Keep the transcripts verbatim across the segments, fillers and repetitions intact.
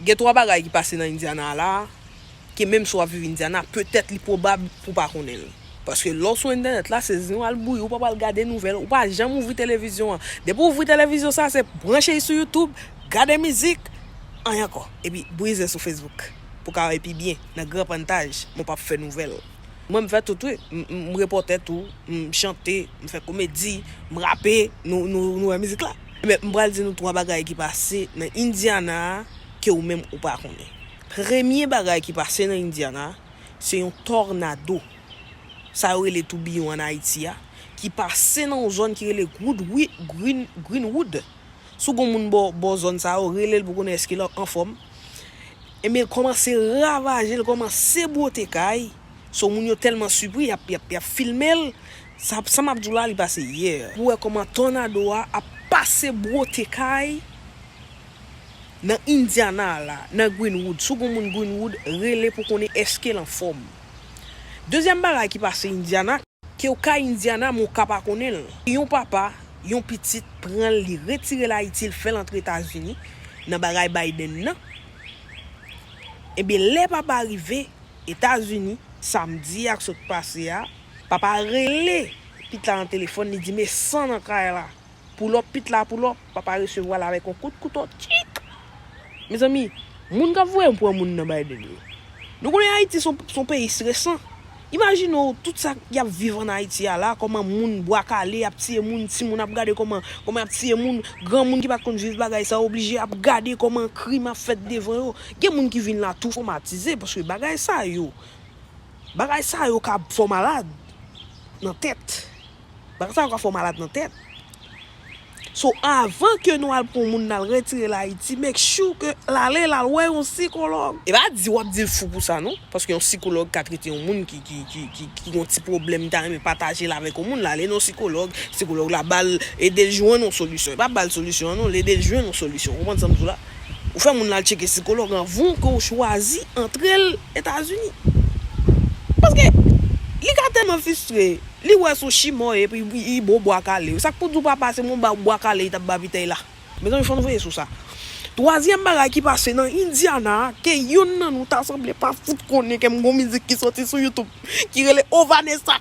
Gen twa bagay ki pase nan Indiana la, ke menm si w ap viv Indiana, petèt li pwobab pou w pa konnen l. Paske lè w sou entènèt la, se zen w al bouyi, ou pa pral gade nouvèl, ou pa janm ouvri televizyon an. Depi w ouvri televizyon sa, se branche sou YouTube, gade mizik, anyen ankò. Epi brize sou Facebook. Pou ka wè pi byen, nan gran pantaj, men w p ap fè nouvèl. Mwen, m fè tout, wi. M, m, m repòtè tou, m chante, m fè komedi, m rape, nou, nou, nou wè mizik la. Men, m pral di nou twa bagay ki pase nan Indiana a ke ou menm ou pa konnen. Premye bagay ki pase nan Indiana, se yon tònado. Sa yo rele toubiyon ann Ayiti a, ki pase nan yon zòn ki rele Greenwi-, Green-, Greenwood. Si w gon moun bò, bò zòn sa yo, rele l pou konnen èske l anfòm. Ebyen, l kòmanse ravaje, l kòmanse bwote kay. So, moun yo tèlman sipri, y ap, y ap, y ap filme l. Sa, sa m ap di w la, li pase yè. Pou wè kòman tònado a ap pase bwote kay nan Indiana la, nan Greenwood. Si w gon moun Greenwood, rele pou konnen èske l anfòm. Dezyèm bagay ki pase Indiana, ke w ka Indiana, men w ka pa konnen l. Yon papa, yon pitit pran l, li retire l Ayiti, l fè l antre Etazini, nan bagay Biden nan. Ebyen, lè papa rive Etazini, samdi a k sot pase a, papa rele pitit la nan telefòn, li di, "Men san nan kay la." Pull up, pitit la pull up, papa resevwa l avèk yon kout kouto, tchik! Mezanmi, moun k ap voye pran moun nan Biden yo. Nou konnen Ayiti se yon, se yon peyi estresan. Imajine w tout sa y ap viv ann Ayiti a la, kòman moun bwa kale ap tiye moun, timoun ap gade kòman, kòman y ap tiye moun, granmoun ki pa t konn viv bagay sa yo oblije ap gade kòman krim ap fèt devan yo. Gen moun ki vin la tou twomatize paske bagay sa yo, bagay sa yo ka fè w malad nan tèt. Bagay sa yo ka fè w malad nan tèt. So, avan ke nou al pran moun n al retire l Ayiti, make sure ke l ale, l al wè yon sikològ. E pa di w ap di l fou pou sa, non. Paske yon sikològ ka trete yon moun ki, ki, ki, ki, ki gon ti pwoblèm, li ta renmen pataje l avèk yon moun, l ale nan yon sikològ, sikològ la ba l, ede l jwenn yon solisyon. E pa ba l solisyon an, non, l ede l jwenn yon solisyon. Ou konprann sa m di w la? Ou fè moun la al tcheke sikològ anvan ke w chwazi antre l Etazini. Paske li ka tèlman fristre, li wè se yon chimò epi li, li bon bwa kale. Sa k pou di w papa se yon ba bwa kale li t ap ba pitèy la. Mezanmi, fò n voye sou sa. Twazyèm bagay ki pase nan Indiana, ke youn nan nou ta sanble pa fout konnen ke m gon mizik ki soti sou YouTube, ki rele Oh Vanessa.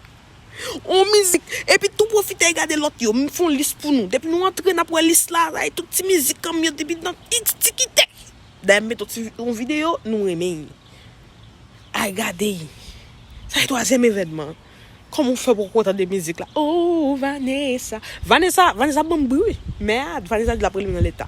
On mizik. Epi tou pwofite gade lòt yo. M fè yon lis pou nou. Depi nou antre, n ap wè lis la, sa e tout ti mizik kanm yo depi nan X T K T. Dayè m mete yon ti, yon videyo, nou renmen. Ay, gade. Sa e twazyèm evènman. Kòman w fè poko tande mizik la? Oh, Vanessa. Vanessa, Vanessa ban m bri, wi. Mèd, Vanessa di l ap rele m nan leta.